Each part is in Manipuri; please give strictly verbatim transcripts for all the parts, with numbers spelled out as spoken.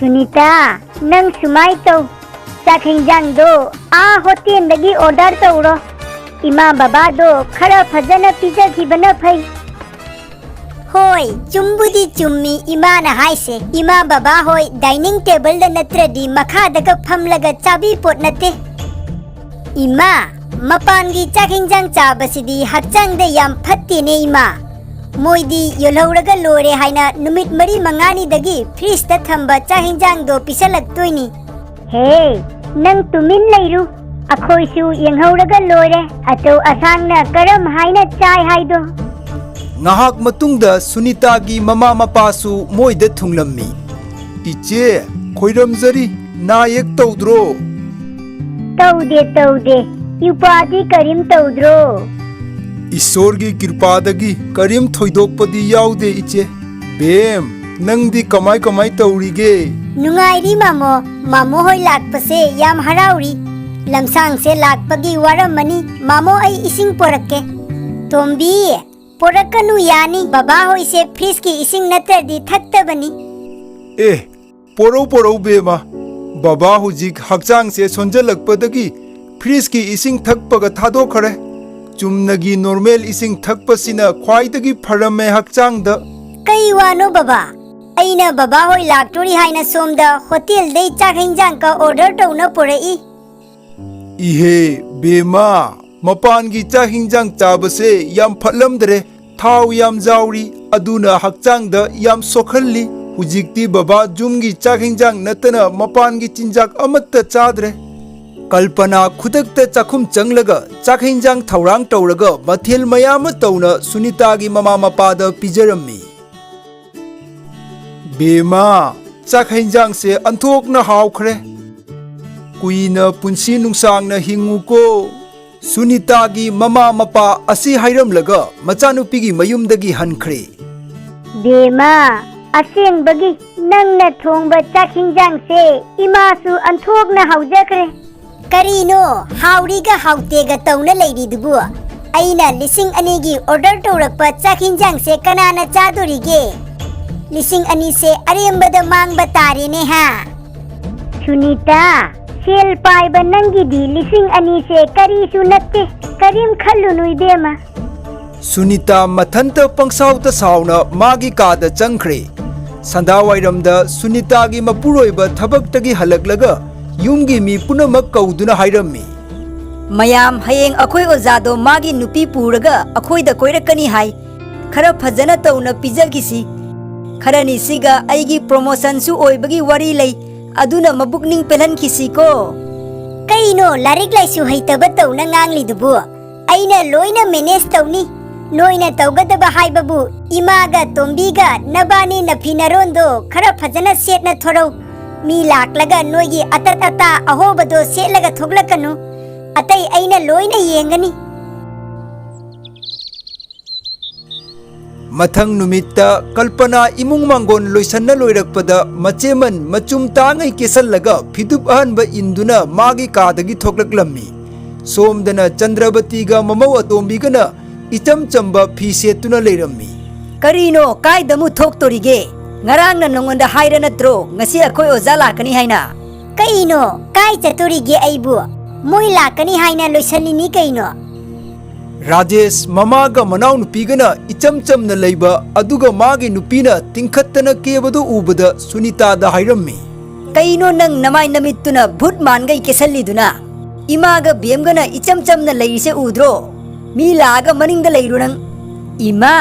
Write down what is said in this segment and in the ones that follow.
ꯁꯨꯅꯤꯇꯥ, ꯅꯪ ꯁꯨꯃꯥꯏ ꯇꯧ, ꯆꯥꯛ ꯍꯦꯟꯖꯥꯡꯗꯣ ꯑꯥ ꯍꯣꯇꯦꯜꯗꯒꯤ ꯑꯣꯔꯗꯔ ꯇꯧꯔꯣ꯫ ꯏꯃꯥ ꯕꯕꯥꯗꯣ ꯈꯔ ꯐꯖꯅ ꯄꯤꯖꯈꯤꯕꯅ ꯐꯩ꯫ ꯍꯣꯏ, ꯆꯨꯝꯕꯨꯗꯤ ꯆꯨꯝꯃꯤ ꯏꯃꯥꯅ ꯍꯥꯏꯁꯦ꯫ ꯏꯃꯥ ꯕꯕꯥ ꯍꯣꯏ ꯗꯥꯏꯅꯤꯡ ꯇꯦꯕꯜꯗ ꯅꯠꯇ꯭ꯔꯗꯤ ꯃꯈꯥꯗꯒ ꯐꯝꯂꯒ ꯆꯥꯕꯤ ꯄꯣꯠ ꯅꯠꯇꯦ꯫ ꯏꯃꯥ, ꯃꯄꯥꯟꯒꯤ ꯆꯥꯛ ꯍꯤꯟꯖꯥꯡ ꯆꯥꯕꯁꯤꯗꯤ ꯍꯛꯆꯥꯡꯗ ꯌꯥꯝ ꯐꯠꯇꯦꯅꯦ ꯏꯃꯥ꯫ ꯃꯣꯏꯗꯤ ꯌꯣꯜꯍꯧꯔꯒ ꯂꯣꯏꯔꯦ ꯍꯥꯏꯅ ꯅꯨꯃꯤꯠ ꯃꯔꯤ ꯃꯉꯥꯅꯤꯗꯒꯤ ꯐ꯭ꯔꯤꯖꯇ ꯊꯝꯕ ꯆꯥꯛ ꯍꯤꯟꯖꯥꯡꯗꯣ ꯄꯤꯁꯜꯂꯛꯇꯣꯏꯅꯤ꯫ ꯍꯦ, ꯅꯪ ꯇꯨꯃꯤꯟ ꯂꯩꯔꯨ꯫ ꯑꯩꯈꯣꯏꯁꯨ ꯌꯦꯡꯍꯧꯔꯒ ꯂꯣꯏꯔꯦ, ꯑꯆꯧ ꯑꯁꯥꯡꯅ ꯀꯔꯝ ꯍꯥꯏꯅ ꯆꯥꯏ ꯍꯥꯏꯗꯣ꯫ ꯉꯥꯏꯍꯥꯛ ꯃꯇꯨꯡꯗ ꯁꯨꯅꯤꯇꯥꯒꯤ ꯃꯃꯥ ꯃꯄꯥꯁꯨ ꯃꯣꯏꯗ ꯊꯨꯡꯂꯝꯃꯤ꯫ "ꯏꯆꯦ, ꯈꯣꯏꯔꯝꯖꯔꯤ, ꯅꯥ ꯌꯦꯛ ꯇꯧꯗ꯭ꯔꯣ?" "ꯇꯧꯗꯦ, ꯇꯧꯗꯦ꯫ ꯏꯄꯥꯗꯤ ꯀꯔꯤꯝ ꯇꯧꯗ꯭ꯔꯣ?" "ꯏꯁꯣꯔꯒꯤ ꯀ꯭ꯔꯤꯄꯥꯗꯒꯤ ꯀꯔꯤꯝ ꯊꯣꯏꯗꯣꯛꯄꯗꯤ ꯌꯥꯎꯗꯦ, ꯏꯆꯦ꯫ ꯕꯦꯝ, ꯅꯪꯗꯤ ꯀꯃꯥꯏ ꯀꯃꯥꯏ ꯇꯧꯔꯤꯒꯦ?" "ꯅꯨꯡꯉꯥꯏꯔꯤ, ꯃꯥꯃꯣ꯫ ꯃꯥꯃꯣ ꯍꯣꯏ ꯂꯥꯛꯄꯁꯦ ꯌꯥꯝ ꯍꯔꯥꯎꯔꯤ꯫ ꯂꯝꯁꯥꯡꯁꯦ ꯂꯥꯛꯄꯒꯤ ꯋꯥꯔꯝꯃꯅꯤ꯫ ꯃꯥꯃꯣ, ꯑꯩ ꯏꯁꯤꯡ ꯄꯣꯔꯛꯀꯦ꯫" "ꯇꯣꯝꯕꯤ, ꯄꯣꯔꯛꯀꯅꯨ, ꯌꯥꯅꯤ꯫ ꯕꯕꯥ ꯍꯣꯏꯁꯦ ꯐ꯭ꯔꯤꯖꯀꯤ ꯏꯁꯤꯡ ꯅꯠꯇ꯭ꯔꯗꯤ ꯊꯛꯇꯕꯅꯤ꯫" "ꯑꯦ, ꯄꯣꯔꯧ ꯄꯣꯔꯧ ꯕꯦꯝꯃ, ꯕꯕꯥ ꯍꯧꯖꯤꯛ ꯍꯛꯆꯥꯡꯁꯦ ꯁꯣꯟꯖꯜꯂꯛꯄꯗꯒꯤ ꯐ꯭ꯔꯤꯖꯀꯤ ꯏꯁꯤꯡ ꯊꯛꯄꯒ ꯊꯥꯗꯣꯛꯈ꯭ꯔꯦ꯫ ꯆꯨꯝꯅꯒꯤ ꯅꯣꯔꯃꯦꯜ ꯏꯁꯤꯡ ꯊꯛꯄꯁꯤꯅ ꯈ꯭ꯋꯥꯏꯗꯒꯤ ꯐꯔꯝꯃꯦ ꯍꯛꯆꯥꯡꯗ꯫" "ꯀꯩ ꯋꯥꯅꯣ ꯕꯕꯥ? ꯑꯩꯅ ꯕꯕꯥ ꯍꯣꯏ ꯂꯥꯛꯇꯣꯔꯤ ꯍꯥꯏꯅ ꯁꯣꯝꯗ ꯍꯣꯇꯦꯜꯗꯩ ꯆꯥꯛ ꯍꯤꯟꯖꯥꯡꯒ ꯑꯣꯔꯗꯔ ꯇꯧꯅ ꯄꯨꯔꯛꯏ꯫" "ꯏꯍꯦ ꯕꯦꯝꯃ, ꯃꯄꯥꯟꯒꯤ ꯆꯥꯛ ꯍꯤꯟꯖꯥꯡ ꯆꯥꯕꯁꯦ ꯌꯥꯝ ꯐꯠꯂꯝꯗ꯭ꯔꯦ꯫ ꯊꯥꯎ ꯌꯥꯝ ꯌꯥꯎꯔꯤ, ꯑꯗꯨꯅ ꯍꯛꯆꯥꯡꯗ ꯌꯥꯝ ꯁꯣꯛꯍꯜꯂꯤ꯫ ꯍꯧꯖꯤꯛꯇꯤ ꯕꯕꯥ ꯌꯨꯝꯒꯤ ꯆꯥꯛ ꯍꯤꯟꯖꯥꯡ ꯅꯠꯇꯅ ꯃꯄꯥꯟꯒꯤ ꯆꯤꯟꯖꯥꯛ ꯑꯃꯠꯇ ꯆꯥꯗ꯭ꯔꯦ꯫" ꯀꯜꯄꯅꯥ ꯈꯨꯗꯛꯇ ꯆꯥꯛꯈꯨꯝ ꯆꯪꯂꯒ ꯆꯥꯛ ꯍꯤꯟꯖꯥꯡ ꯊꯧꯔꯥꯡ ꯇꯧꯔꯒ ꯃꯊꯦꯜ ꯃꯌꯥꯝ ꯑꯃ ꯇꯧꯅ ꯁꯨꯅꯤꯇꯥꯒꯤ ꯃꯃꯥ ꯃꯄꯥꯗ ꯄꯤꯖꯔꯝꯃꯤ꯫ "ꯕꯦꯝꯃ, ꯆꯥꯛ ꯍꯤꯟꯖꯥꯡꯁꯦ ꯑꯟꯊꯣꯛꯅ ꯍꯥꯎꯈ꯭ꯔꯦ꯫ ꯀꯨꯏꯅ ꯄꯨꯟꯁꯤ ꯅꯨꯡꯁꯥꯡꯅ ꯍꯤꯡꯉꯨꯀꯣ꯫" ꯁꯨꯅꯤꯇꯥꯒꯤ ꯃꯃꯥ ꯃꯄꯥ ꯑꯁꯤ ꯍꯥꯏꯔꯝꯂꯒ ꯃꯆꯥꯅꯨꯄꯤꯒꯤ ꯃꯌꯨꯝꯗꯒꯤ ꯍꯟꯈ꯭ꯔꯦ꯫ "ꯕꯦꯝꯃ, ꯑꯁꯦꯡꯕꯒꯤ ꯅꯪꯅ ꯊꯣꯡꯕ ꯆꯥꯛ ꯍꯤꯟꯖꯥꯡꯁꯦ ꯏꯃꯥꯁꯨ ꯑꯟꯊꯣꯛꯅ ꯍꯥꯎꯖꯈ꯭ꯔꯦ꯫" "ꯀꯔꯤꯅꯣ ꯍꯥꯎꯔꯤꯒ ꯍꯥꯎꯇꯦꯒ ꯇꯧꯅ ꯂꯩꯔꯤꯗꯨꯕꯨ? ꯑꯩꯅ ꯂꯤꯁꯤꯡ ꯑꯅꯤꯒꯤ ꯑꯣꯔꯗꯔ ꯇꯧꯔꯛꯄ ꯆꯥꯛ ꯍꯤꯟꯖꯥꯡꯁꯦ ꯀꯅꯥꯅ ꯆꯥꯗꯣꯔꯤꯒꯦ?" ꯂꯤꯁꯤꯡ ꯑꯅꯤꯁꯦ ꯑꯔꯦꯝꯕꯗ ꯃꯥꯡꯕ ꯇꯥꯔꯦꯅꯦ ꯍꯥ? ꯁꯨꯅꯤꯇꯥ, ꯁꯦꯜ ꯄꯥꯏꯕ ꯅꯪꯒꯤꯗꯤ ꯂꯤꯁꯤꯡ ꯑꯅꯤꯁꯦ ꯀꯔꯤꯁꯨ ꯅꯠꯇꯦ, ꯀꯔꯤꯝ ꯈꯜꯂꯨꯅꯨ ꯏꯕꯦꯝꯃ꯫ ꯁꯨꯅꯤꯇꯥ ꯃꯊꯟꯇ ꯄꯪꯁꯥꯎꯇ ꯁꯥꯎꯅ ꯃꯥꯒꯤ ꯀꯥꯗ ꯆꯪꯈ꯭ꯔꯦ꯫ ꯁꯟꯗꯥꯋꯥꯏꯔꯝꯗ ꯁꯨꯅꯤꯇꯥꯒꯤ ꯃꯄꯨꯔꯣꯏꯕ ꯊꯕꯛꯇꯒꯤ ꯍꯜꯂꯛꯂꯒ ꯌꯨꯝꯒꯤ ꯃꯤ ꯄꯨꯝꯅꯃꯛ ꯀꯧꯗꯨꯅ ꯍꯥꯏꯔꯝꯃꯤ꯫ ꯃꯌꯥꯝ, ꯍꯌꯦꯡ ꯑꯩꯈꯣꯏ ꯑꯣꯖꯥꯗꯣ ꯃꯥꯒꯤ ꯅꯨꯄꯤ ꯄꯨꯔꯒ ꯑꯩꯈꯣꯏꯗ ꯀꯣꯏꯔꯛꯀꯅꯤ ꯍꯥꯏ꯫ ꯈꯔ ꯐꯖꯅ ꯇꯧꯅ ꯄꯤꯖꯈꯤꯁꯤ꯫ ꯈꯔꯅꯤꯁꯤꯒ ꯑꯩꯒꯤ ꯄ꯭ꯔꯣꯃꯣꯁꯟꯁꯨ ꯑꯣꯏꯕꯒꯤ ꯋꯥꯔꯤ ꯂꯩ, ꯑꯗꯨꯅ ꯃꯕꯨꯛꯅꯤꯡ ꯄꯦꯜꯍꯟꯈꯤꯁꯤꯀꯣ꯫ ꯀꯩꯅꯣ ꯂꯥꯏꯔꯤꯛ ꯂꯥꯏꯁꯨ ꯍꯩꯇꯕ ꯇꯧꯅ ꯉꯥꯡꯂꯤꯗꯨꯕꯨ? ꯑꯩꯅ ꯂꯣꯏꯅ ꯃꯦꯅꯦꯖ ꯇꯧꯅꯤ꯫ ꯅꯣꯏꯅ ꯇꯧꯒꯗꯕ ꯍꯥꯏꯕꯕꯨ ꯏꯃꯥꯒ ꯇꯣꯝꯕꯤꯒ ꯅꯕꯥꯅꯤ ꯅꯐꯤ ꯅꯔꯣꯟꯗꯣ ꯈꯔ ꯐꯖꯅ ꯁꯦꯠꯅ ꯊꯣꯔꯧ꯫ ꯃꯤ ꯂꯥꯛꯂꯒ ꯅꯣꯏꯒꯤ ꯑꯇꯠ ꯑꯇꯥ ꯑꯍꯣꯕꯗꯣ ꯁꯦꯠꯂꯒ ꯊꯣꯛꯂꯛꯀꯅꯨ꯫ ꯑꯇꯩ ꯑꯩꯅ ꯂꯣꯏꯅ ꯌꯦꯡꯒꯅꯤ꯫ ꯃꯊꯪ ꯅꯨꯃꯤꯠꯇ ꯀꯜꯄꯅꯥ ꯏꯃꯨꯡ ꯃꯥꯡꯒꯣꯟ ꯂꯣꯏꯁꯟꯅ ꯂꯣꯏꯔꯛꯄꯗ ꯃꯆꯦꯃꯟ ꯃꯆꯨꯝ ꯇꯥꯉꯩ ꯀꯦꯁꯜꯂꯒ ꯐꯤꯗꯨꯞ ꯑꯍꯟꯕ ꯏꯟꯗꯨꯅ ꯃꯥꯒꯤ ꯀꯥꯗꯒꯤ ꯊꯣꯛꯂꯛꯂꯝꯃꯤ꯫ ꯁꯣꯝꯗꯅ ꯆꯟꯗ꯭ꯔꯕꯇꯤꯒ ꯃꯃꯧ ꯑꯇꯣꯝꯕꯤꯒꯅ ꯏꯆꯝ ꯆꯝꯕ ꯐꯤ ꯁꯦꯠꯇꯨꯅ ꯂꯩꯔꯝꯃꯤ꯫ ꯀꯔꯤꯅꯣ? ꯀꯥꯏꯗ ꯑꯃꯨꯛ ꯊꯣꯛꯇꯣꯔꯤꯒꯦ? ꯉꯔꯥꯡꯅ ꯅꯉꯣꯟꯗ ꯍꯥꯏꯔ ꯅꯠꯇ꯭ꯔꯣ ꯉꯁꯤ ꯑꯩꯈꯣꯏ ꯑꯣꯖꯥ ꯂꯥꯛꯀꯅꯤ ꯍꯥꯏꯅ? ꯀꯩꯅꯣ? ꯀꯥꯏ ꯆꯠꯇꯣꯔꯤꯒꯦ ꯑꯩꯕꯨ? ꯃꯣꯏ ꯂꯥꯛꯀꯅꯤ ꯍꯥꯏꯅ ꯂꯣꯏꯁꯜꯂꯤꯅꯤ ꯀꯩꯅꯣ꯫ ꯔꯥꯖꯦꯁ ꯃꯃꯥꯒ ꯃꯅꯥꯎꯅꯨꯄꯤꯒꯅ ꯏꯆꯝ ꯆꯝꯅ ꯂꯩꯕ, ꯑꯗꯨꯒ ꯃꯥꯒꯤ ꯅꯨꯄꯤꯅ ꯇꯤꯡꯈꯠꯇꯅ ꯀꯦꯕꯗꯨ ꯎꯕꯗ ꯁꯨꯅꯤꯇꯥꯗ ꯍꯥꯏꯔꯝꯃꯤ꯫ ꯀꯩꯅꯣ ꯅꯪ ꯅꯃꯥꯏ ꯅꯃꯤꯠꯇꯨꯅ ꯚꯨꯠ ꯃꯥꯟꯒꯩ ꯀꯦꯁꯜꯂꯤꯗꯨꯅ? ꯏꯃꯥꯒ ꯕꯦꯝꯒꯅ ꯏꯆꯝ ꯆꯝꯅ ꯂꯩꯔꯤꯁꯦ ꯎꯗ꯭ꯔꯣ? ꯃꯤ ꯂꯥꯛꯑꯒ ꯃꯅꯤꯡꯗ ꯂꯩꯔꯨ ꯅꯪ꯫ ꯏꯃꯥ,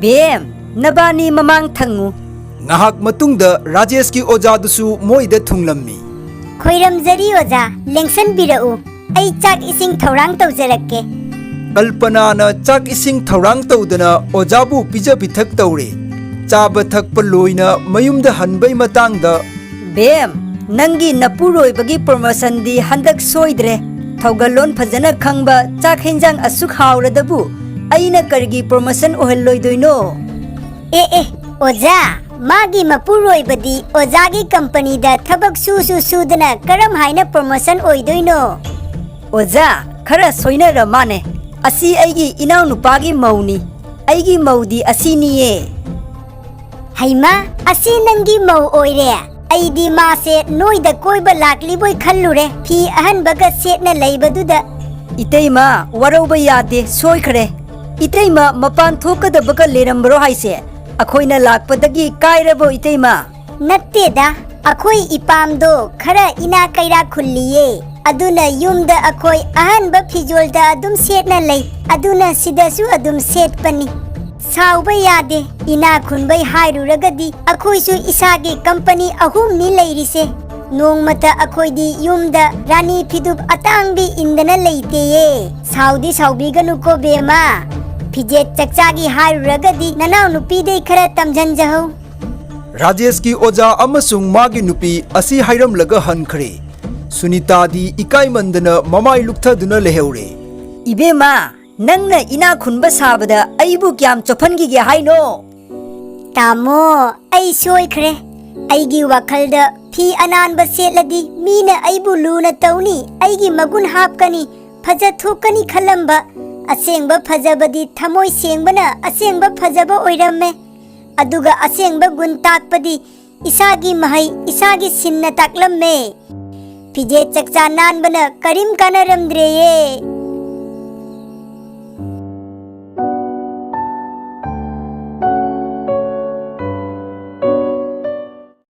ꯕꯦꯝ, ꯅꯕꯥꯅꯤ ꯃꯃꯥꯡ ꯊꯪꯉꯨ꯫ ꯉꯥꯏꯍꯥꯛ ꯃꯇꯨꯡꯗ ꯔꯥꯖꯦꯁꯀꯤ ꯑꯣꯖꯥꯗꯨꯁꯨ ꯃꯣꯏꯗ ꯊꯨꯡꯂꯝꯃꯤ꯫ ꯈꯣꯏꯔꯝꯖꯔꯤ ꯑꯣꯖꯥ, ꯂꯦꯡꯁꯟꯕꯤꯔꯛꯎ꯫ ꯑꯩ ꯆꯥꯛ ꯏꯁꯤꯡ ꯊꯧꯔꯥꯡ ꯇꯧꯖꯔꯛꯀꯦ꯫ ꯀꯜꯄꯅꯥꯅ ꯆꯥꯛ ꯏꯁꯤꯡ ꯊꯧꯔꯥꯡ ꯇꯧꯗꯅ ꯑꯣꯖꯥꯕꯨ ꯄꯤꯖ ꯄꯤꯊꯛ ꯇꯧꯔꯦ꯫ ꯆꯥꯕ ꯊꯛꯄ ꯂꯣꯏꯅ ꯃꯌꯨꯝꯗ ꯍꯟꯕꯩ ꯃꯇꯥꯡꯗ, ꯕꯦꯝ, ꯅꯪꯒꯤ ꯅꯄꯨꯔꯣꯏꯕꯒꯤ ꯄ꯭ꯔꯣꯃꯣꯁꯟꯗꯤ ꯍꯟꯗꯛ ꯁꯣꯏꯗ꯭ꯔꯦ꯫ ꯊꯧꯒꯜꯂꯣꯟ ꯐꯖꯅ ꯈꯪꯕ, ꯆꯥꯛ ꯍꯦꯟꯖꯥꯡ ꯑꯁꯨꯛ ꯍꯥꯎꯔꯗꯕꯨ ꯑꯩꯅ ꯀꯔꯤꯒꯤ ꯄ꯭ꯔꯣꯃꯣꯁꯟ ꯑꯣꯏꯍꯜꯂꯣꯏꯗꯣꯏꯅꯣ? ꯑꯦ ꯑꯦ, ꯑꯣꯖꯥ, ꯃꯥꯒꯤ ꯃꯄꯨꯔꯣꯏꯕꯗꯤ ꯑꯣꯖꯥꯒꯤ ꯀꯝꯄꯅꯤꯗ ꯊꯕꯛ ꯁꯨꯁꯨ ꯁꯨꯗꯅ ꯀꯔꯝ ꯍꯥꯏꯅ ꯄ꯭ꯔꯣꯃꯣꯁꯟ ꯑꯣꯏꯗꯣꯏꯅꯣ? ꯑꯣꯖꯥ, ꯈꯔ ꯁꯣꯏꯅꯔ ꯃꯥꯅꯦ꯫ ꯑꯁꯤ ꯑꯩꯒꯤ ꯏꯅꯥꯎꯅꯨꯄꯥꯒꯤ ꯃꯧꯅꯤ꯫ ꯑꯩꯒꯤ ꯃꯧꯗꯤ ꯑꯁꯤꯅꯤꯌꯦ꯫ ꯍꯩꯃꯥ, ꯑꯁꯤ ꯅꯪꯒꯤ ꯃꯧ ꯑꯣꯏꯔꯦ? ꯑꯩꯗꯤ ꯃꯥꯁꯦ ꯅꯣꯏꯗ ꯀꯣꯏꯕ ꯂꯥꯛꯂꯤꯕꯣꯏ ꯈꯜꯂꯨꯔꯦ, ꯐꯤ ꯑꯍꯟꯕꯒ ꯁꯦꯠꯅ ꯂꯩꯕꯗꯨꯗ꯫ ꯏꯇꯩꯃ, ꯋꯥꯔꯧꯕ ꯌꯥꯗꯦ, ꯁꯣꯏꯈ꯭ꯔꯦ꯫ ꯏꯇꯩꯃ, ꯃꯄꯥꯟ ꯊꯣꯛꯀꯗꯕꯒ ꯂꯩꯔꯝꯕ꯭ꯔꯣ ꯍꯥꯏꯁꯦ? ꯑꯩꯈꯣꯏꯅ ꯂꯥꯛꯄꯗꯒꯤ ꯀꯥꯏꯔꯕꯣ, ꯏꯇꯩꯃ? ꯅꯠꯇꯦꯗ, ꯑꯩꯈꯣꯏ ꯏꯄꯥꯝꯗꯣ ꯈꯔ ꯏꯅꯥ ꯀꯩꯔꯥ ꯈꯨꯜꯂꯤꯌꯦ꯫ ꯑꯗꯨꯅ ꯌꯨꯝꯗ ꯑꯩꯈꯣꯏ ꯑꯍꯟꯕ ꯐꯤꯖꯣꯜꯗ ꯑꯗꯨꯝ ꯁꯦꯠꯅ ꯂꯩ꯫ ꯑꯗꯨꯅ ꯁꯤꯗꯁꯨ ꯑꯗꯨꯝ ꯁꯦꯠꯄꯅꯤ꯫ ꯁꯥꯎꯕ ꯌꯥꯗꯦ, ꯏꯅꯥ ꯈꯨꯟꯕꯩ ꯍꯥꯏꯔꯨꯔꯒꯗꯤ ꯑꯩꯈꯣꯏꯁꯨ ꯏꯁꯥꯒꯤ ꯀꯝꯄꯅꯤ ꯑꯍꯨꯝꯅꯤ ꯂꯩꯔꯤꯁꯦ꯫ ꯅꯣꯡꯃꯇ ꯑꯩꯈꯣꯏꯗꯤ ꯌꯨꯝꯗ ꯔꯥꯅꯤ ꯐꯤꯗꯨꯞ ꯑꯇꯥꯡꯕꯤ ꯏꯟꯗꯅ ꯂꯩꯇꯦꯌꯦ꯫ ꯁꯥꯎꯗꯤ ꯁꯥꯎꯕꯤꯒꯅꯨꯀꯣ ꯕꯦꯝꯃ꯫ ꯐꯤꯖꯦꯠ ꯆꯛꯆꯥꯒꯤ ꯍꯥꯏꯔꯨꯔꯒꯗꯤ ꯅꯅꯥꯎ ꯅꯨꯄꯤꯗꯩ ꯈꯔ ꯇꯝꯖꯟꯖꯍꯧ꯫ ꯔꯥꯖꯦꯁꯀꯤ ꯑꯣꯖꯥ ꯑꯃꯁꯨꯡ ꯃꯥꯒꯤ ꯅꯨꯄꯤ ꯑꯁꯤ ꯍꯥꯏꯔꯝꯂꯒ ꯍꯟꯈ꯭ꯔꯦ꯫ ꯁꯨꯅꯤꯇꯥꯗꯤ ꯏꯀꯥꯏꯃꯟꯗꯅ ꯃꯃꯥꯏ ꯂꯨꯛꯊꯗꯨꯅ ꯂꯩꯍꯧꯔꯦ꯫ ꯏꯕꯦꯝꯃ, ꯅꯪꯅ ꯏꯅꯥ ꯈꯨꯟꯕ ꯁꯥꯕꯗ ꯑꯩꯕꯨ ꯀꯌꯥꯝ ꯆꯣꯞꯍꯟꯈꯤꯒꯦ ꯍꯥꯏꯅꯣ? ꯇꯥꯃꯣ, ꯑꯩ ꯁꯣꯏꯈ꯭ꯔꯦ꯫ ꯑꯩꯒꯤ ꯋꯥꯈꯜꯗ ꯐꯤ ꯑꯅꯥꯟꯕ ꯁꯦꯠꯂꯗꯤ ꯃꯤꯅ ꯑꯩꯕꯨ ꯂꯨꯅ ꯇꯧꯅꯤ, ꯑꯩꯒꯤ ꯃꯒꯨꯟ ꯍꯥꯞꯀꯅꯤ, ꯐꯖ ꯊꯣꯛꯀꯅꯤ ꯈꯜꯂꯝꯕ꯫ ꯑꯁꯦꯡꯕ ꯐꯖꯕꯗꯤ ꯊꯃꯣꯏ ꯁꯦꯡꯕꯅ ꯑꯁꯦꯡꯕ ꯐꯖꯕ ꯑꯣꯏꯔꯝꯃꯦ꯫ ꯑꯗꯨꯒ ꯑꯁꯦꯡꯕ ꯒꯨꯟ ꯇꯥꯛꯄꯗꯤ ꯏꯁꯥꯒꯤ ꯃꯍꯩ ꯏꯁꯥꯒꯤ ꯁꯤꯟꯅ ꯇꯥꯛꯂꯝꯃꯦ꯫ ꯐꯤꯖꯦꯠ ꯆꯛꯆꯥ ꯅꯥꯟꯕꯅ ꯀꯔꯤꯝ ꯀꯥꯟꯅꯔꯝꯗ꯭ꯔꯦꯌꯦ꯫